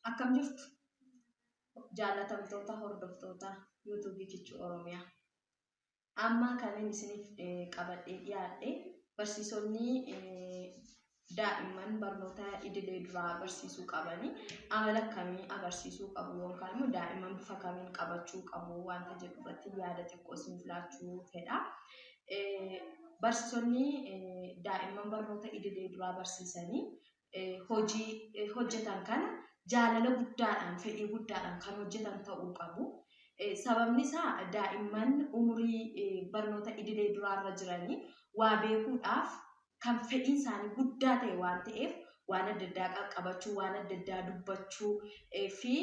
Akkam jirtu jaallatamtoota hordoftoota yuutuubii Kichuu Oromiyaa. Amma kanin isiniif qabadhee dhiyaadhe barsiisonni daa'imman barnoota idilee duraa barsiisuu qabanii amala akkamii agarsiisuu qabu yookaan immoo daa'imman bifa kamiin qabachuu qabu wanta jedhu irratti yaada xiqqoo isiniif laachuu fedha. Barsiisonni daa'imman barnoota idilee duraa barsiisanii hojii hojjetan kana jaalala guddaadhaan fedhii guddaadhaan kan hojjetan ta'uu qabu. Sababni isaa daa'imman umurii barnoota idilee duraarra jiranii waa beekuudhaaf kan fedhiin isaanii guddaa ta'e waan ta'eef waan adda addaa qaqqabachuu, waan adda addaa dubbachuu fi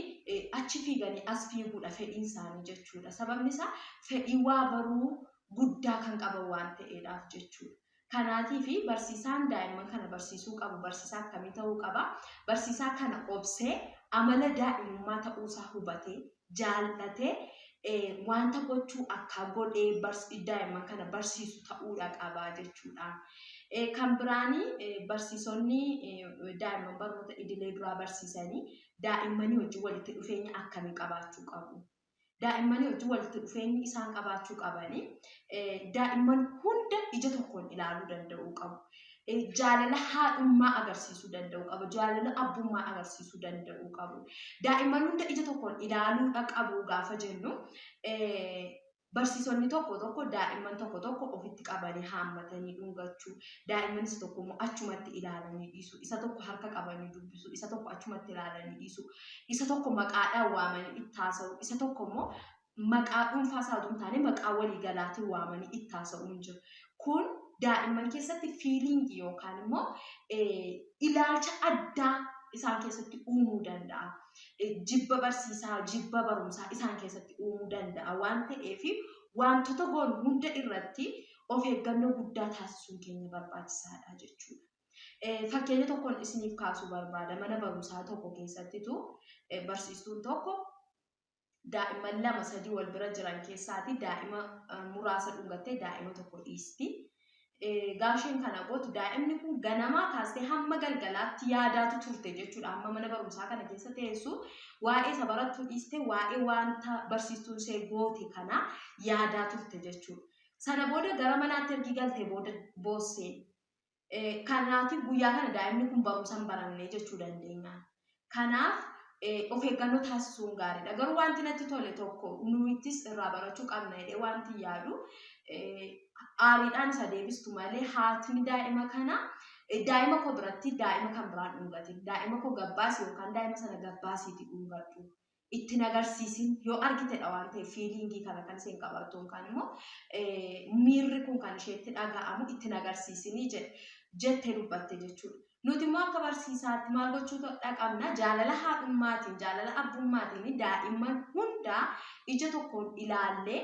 achi fiiganii as fiiguudha fedhiin isaanii jechuudha. Sababni isaa fedhii waa baruu guddaa kan qaban waan ta'eedhaaf jechuudha. Kanaatiif barsiisaan daa'imman kana barsiisuu qabu barsiisaa akkamii ta'uu qaba? Barsiisaa kana obsee amala daa'imummaa ta'uusaa hubatee jaallatee wanta gochuu akka godhee daa'imman kana barsiisu ta'uudha qaba jechuudha. Kan biraanii barsiisonni daa'imman barnoota idilee duraa barsiisanii daa'immanii wajjin walitti dhufeenya akkamii qabaachuu qabu? Daa'immanii wajjin walitti dhufeenyi isaan qabaachuu qabanii daa'imman hunda ija tokkoon ilaaluu danda'uu qabu. Jaalala haadhummaa agarsiisuu danda'uu qabu. Jaalala abbummaa agarsiisuu danda'uu qabu. Daa'imman hunda ija tokkoon ilaaluudha qabu gaafa jennu barsiisonni tokko tokko daa'imman tokko tokko ofitti qabanii haammatanii dhungachuu, daa'imman isa tokko immoo achumatti ilaalanii dhiisuu, isa tokko harka qabanii dubbisuu, isa tokko achumatti ilaalanii dhiisuu, isa tokko maqaadhaan waamanii itti haasa'uu, isa tokko immoo maqaa dhuunfaa isaa utuu hin taane maqaa waliigalaatiin waamanii itti haasa'uun jiru. Kun daa'imman keessatti fiiliingii yookaan immoo ilaalcha addaa isaan keessatti uumuu danda'a. Jibba barsiisaa, jibba barumsaa isaan keessatti uumuu danda'a waan ta'eef wantoota goonu hunda irratti of eeggannoo guddaa taasisuun keenya barbaachisaadha jechuudha. Fakkeenya tokkoon isiniif kaasuu barbaada. Mana barumsaa tokko keessattitu barsiistuun tokko daa'imman lama sadii wal bira jiran keessaati daa'ima muraasa dhungattee daa'ima tokko dhiisti. Gaafa isheen kana gootu daa'imni kun ganamaa kaastee hamma galgalaatti yaadaatu turte jechuudha. Hamma mana barumsaa kana keessa teessu waa'ee isa barattuu dhiistee waa'ee wanta barsiistuun ishee goote kana yaadaa turte jechuudha. Sana booda gara manaatti ergi galtee booda boossee. Kanaatiif guyyaa kana daa'imni kun barumsa hin baranne jechuu dandeenya. Kanaaf of eeggannoo taasisuun gaariidha. Garuu wanti natti tole tokko nuyittis irraa barachuu qabna jedhee wanti yaadu aariidhaan isa deebistu malee haatni daa'ima kana daa'ima koo biratti daa'ima kan biraan dhungatin daa'ima koo gabbaasi yookaan daa'ima sana gabbaasiiti dhungadhu. Itti hin agarsiisin yoo argitedha waan ta'eef fiiliingii kana kan isheen qabaattu yookaan immoo miirri kun kan isheetti dhaga'amu itti hin agarsiisinii jettee dubbatte jechuudha. Nuti immoo akka barsiisaatti maal gochuu qabna? Jaalala haadhummaatiin, jaalala abbummaatiin daa'imman hundaa ija tokkoon ilaallee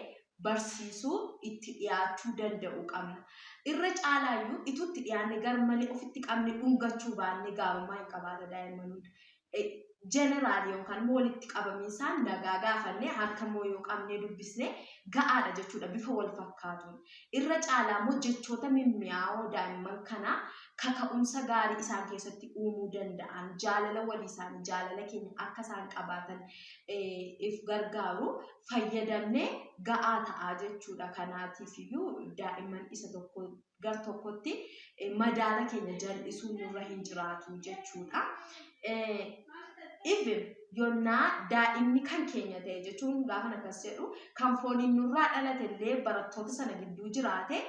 barsiisuu itti dhiyaachuu danda'uu qabna. Irra caalaayyuu ituu itti dhiyaanne garmalee ofitti qabne dhungachuu baanne gaarummaa hin qabaata daa'imman hunda. Jeneraal yookaan immoo walitti qabamiinsaan nagaa gaafannee harka immoo yoo qabnee dubbisne ga'aadha jechuudha bifa wal fakkaatuun. Irra caalaa immoo jechoota mimmi'aawoo daa'imman kanaa kaka'umsa gaarii isaan keessatti uumuu danda'an jaalala walii isaanii jaalala keenya akka isaan qabaatan if gargaaru fayyadamnee ga'aa ta'aa jechuudha. Kanaatiif iyyuu daa'imman isa tokko gar tokkotti madaala keenya jal'isuun nurra hin jiraatu jechuudha. Even yonnaa daa'imni kan keenya ta'e jechuun gaafa akkas jedhu kan fooniin nurraa dhalate illee barattoota sana gidduu jiraate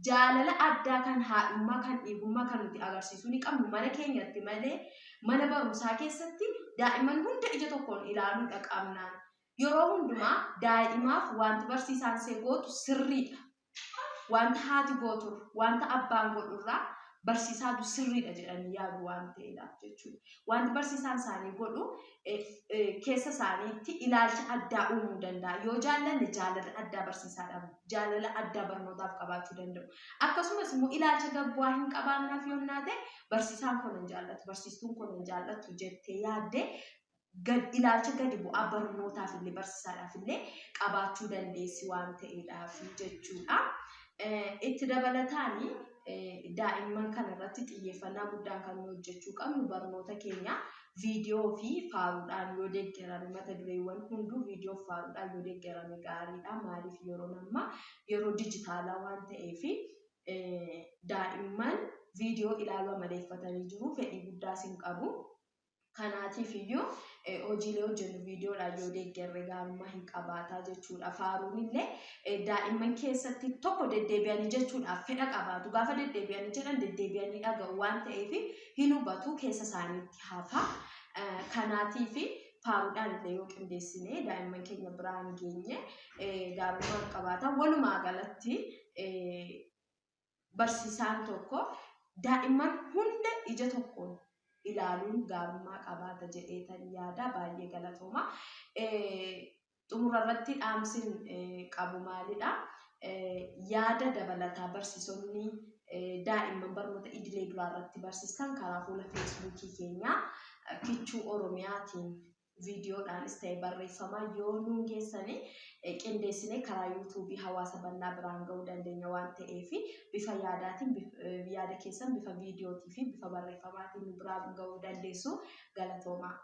jaalala addaa kan haadhummaa kan dhiigummaa kan nuti agarsiisuu ni qabnu mana keenyatti malee mana barumsaa keessatti daa'imman hunda ija tokkoon ilaaluudha qabnaan. Yeroo hundumaa daa'imaaf wanti barsiisaan see gootu sirriidha. Wanta haati gooturra, wanta abbaan godhurraa barsiisaatu sirriidha jedhanii yaadu waan ta'eedhaaf jechuudha. Wanti barsiisaan isaanii godhu keessa isaaniitti ilaalcha addaa uumuu danda'a. Yoo jaallanne jaalala addaa barsiisaadhaaf, jaalala addaa barnootaaf qabaachuu danda'u. Akkasumas immoo ilaalcha gabbu'aa hin qabaannaaf yoonnaa ta'e barsiisaan kun hin jaallatu, barsiistuun kun hin jaallattu jettee yaaddee gad ilaalcha gadi bu'aa barnootaaf illee barsiisaadhaaf illee qabaachuu dandeessi waan ta'eedhaaf jechuudha. Itti dabalataan daa'imman kana irratti xiyyeeffannaa guddaan kan nu hojjechuu qabnu barnoota keenya Viidiyoo fi faaruudhaan yoo deeggarame, mata dureewwan hunduu viidiyoo fi faaruudhaan yoo deeggarame gaariidha. Maaliif, yeroon ammaa yeroo dijitaalaa waan ta'eef daa'imman viidiyoo ilaaluu amaleeffatanii jiru. Fedhii guddaas hin qabu. Kanaatiif iyyuu hojiilee hojjennu viidiyoodhaan yoo deeggarre gaarummaa hin qabaataa jechuudha. Faaruun illee daa'imman keessatti tokko deddeebi'anii jechuudhaaf fedha qabaatu. Gaafa deddeebi'anii jedhan deddeebi'anii dhaga'u waan ta'eef hin hubatu, keessa isaaniitti hafa. Kanaatiif faaruudhaan illee yoo qindeessine daa'imman keenya biraan geenye gaarummaa hin qabaata. Walumaa galatti barsiisaan tokko daa'imman hunda ija tokkoon ilaaluun gaarummaa qabaata jedheetan yaada. Baay'ee galatooma. Xumura irratti dhaamsin qabu maalidha? Yaada dabalataa barsiisonni daa'imman barnoota idilee duraa irratti barsiistan karaa fuula Feesbuukii keenyaa Kichuu Oromiyaatiin viidiyoodhaanis ta'e barreeffamaan yoo nuun geessanii, qindeessinee karaa Yuutuubii hawaasa bal'aa biraan ga'uu dandeenya waan ta'eef, bifa yaadaatiin yaada keessan bifa viidiyootii fi bifa barreeffamaatiin nu biraan ga'uu dandeessu. Galatoomaa.